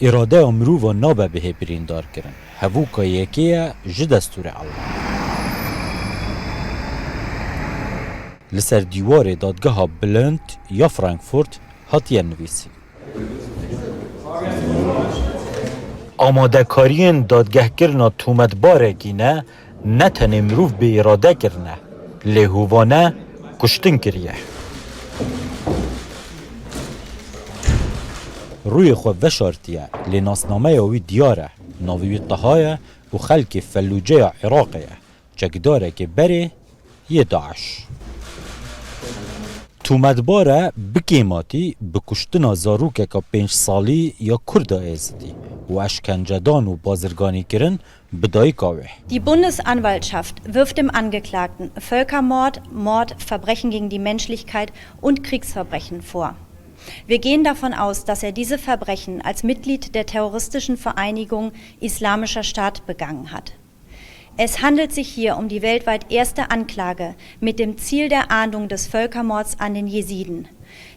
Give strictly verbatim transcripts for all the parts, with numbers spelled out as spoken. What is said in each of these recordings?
Îradeya mirova nabe bihê birîndarkirin. Hevûka yekê ye ji destûrê Elman. Li ser dîwarê dadgeha bilind ya Frankfurt hatiye nivîsîn. Amadekariyên dadgehkirina tûmetbarekî ne, ne tenê mirov bêîrade kirine, lê hovane kuştin kiriye. Rûyê xwe veşartiye, lê nasnameya wî diyar e. Navê wî Taha ye û xelkê Fellûceya Iraqê ye, çekdarekê berê yê DAIŞ. Tûmetbar e bi kêmatî bi kuştina zarokeka pênc salî ya Kurda Êzidî û eşkencedan û bazirganîkirin bi dayika wê. Die Bundesanwaltschaft wirft dem Angeklagten Völkermord, Mord, Verbrechen gegen die Menschlichkeit und Kriegsverbrechen vor. Wir gehen davon aus, dass er diese Verbrechen als Mitglied der terroristischen Vereinigung Islamischer Staat begangen hat. Es handelt sich hier um die weltweit erste Anklage mit dem Ziel der Ahndung des Völkermords an den Jesiden,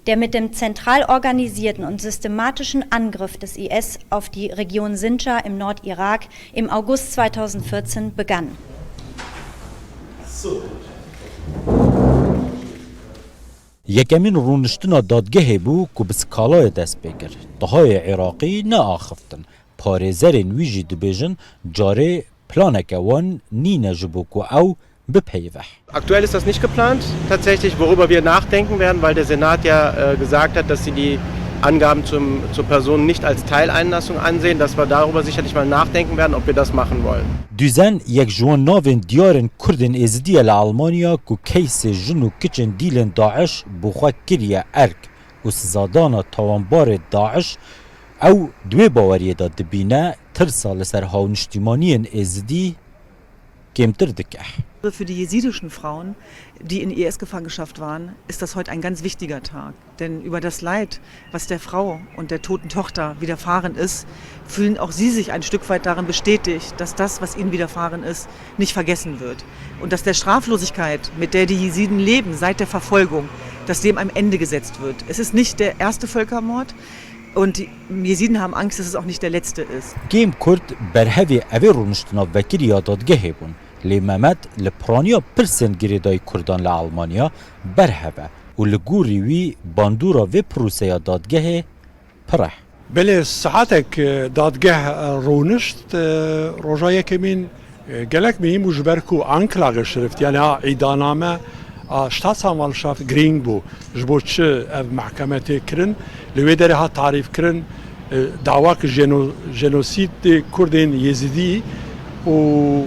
der mit dem zentral organisierten und systematischen Angriff des I S auf die Region Sinjar im Nordirak im August zweitausendvierzehn begann. Yekemîn rûniştina dadgehê bû ku bi skalayê dest pê kir. Tahayê Iraqî neaxiftin. Parêzerên wî jî dibêjin carê planeke wan nîne ji bo ku ew bipeyive. Aktuell ist das nicht geplant, tatsächlich. Worüber wir nachdenken werden, weil der Senat ja, äh, gesagt hat, dass sie die Angaben zum, zur Person nicht als Teileinlassung ansehen, dass wir darüber sicherlich mal nachdenken werden, ob wir das machen wollen. Düzen yek ji wan navên diyarên Kurdên Êzidî ye li Almanya ku keysê jin û kiçên dîlên DAIŞ bo xwe kiriye erk û sizadana tawanbarê DAIŞ, ew di wê baweriyê de dibîne tirsa li ser hawniştîmaniyên Êzidî kêmtir dike. Für die jesidischen Frauen, die in I S-Gefangenschaft waren, ist das heute ein ganz wichtiger Tag. Denn über das Leid, was der Frau und der toten Tochter widerfahren ist, fühlen auch sie sich ein Stück weit darin bestätigt, dass das, was ihnen widerfahren ist, nicht vergessen wird. Und dass der Straflosigkeit, mit der die Jesiden leben seit der Verfolgung, dass dem ein Ende gesetzt wird. Es ist nicht der erste Völkermord. Und die Jesiden haben Angst, dass es auch nicht der letzte ist. Kêm Kurd berhevê evê rûniştina vekirî ya dadgehê bûn. Lê Mehmet li piraniya pirsên girêdayî Kurdan li Almanya berhev e û li gorî wî bandora vê proseya dadgehê pir e. Belê saetek, e, dadgeh, e, rûnişt, e, roja yekemîn, e, gelek mihîm bû, ji ber ku Anklage şirift, yani ha îdaname a Staatsanwaltschaft girîng bû. Ji bo çi ev mehkeme tê kirin? Li wê derê hat tarîfkirin, e, dawa ki jeno-, jenosîdê Kurdên Yezidî û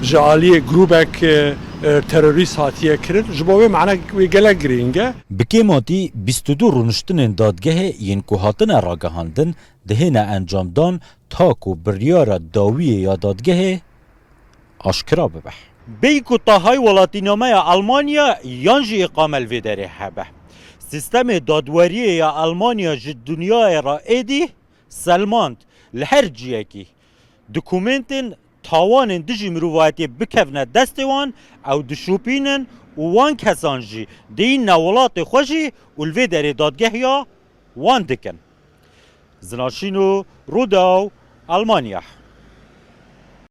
ji aliyê grûbek, e, e, terorîst hatiye kirin. Ji bo wê mane wê gelek girîng e. Bi kêmatî bîst û du rûniştinên dadgehê yên ku hatine ragihandin, dihêne encamdan ta ku biryara dawiyê ya dadgehê aşkira bibe. Bêyî ku Tahayî welatînameya Almanya yan jî îqame li vê derê hebe. Sîstemê dadweriyê ya Almanya ji dinyayê re êdî selmand, li her ciyekî dokumentên tawanên dijî mirovatiyê bikevne destê wan, ew dişopînin û wan kesan jî dihînne welatê xwe jî û li vê derê dadgehiya wan dikin. Zinaşîno, Rûdaw, Almanya.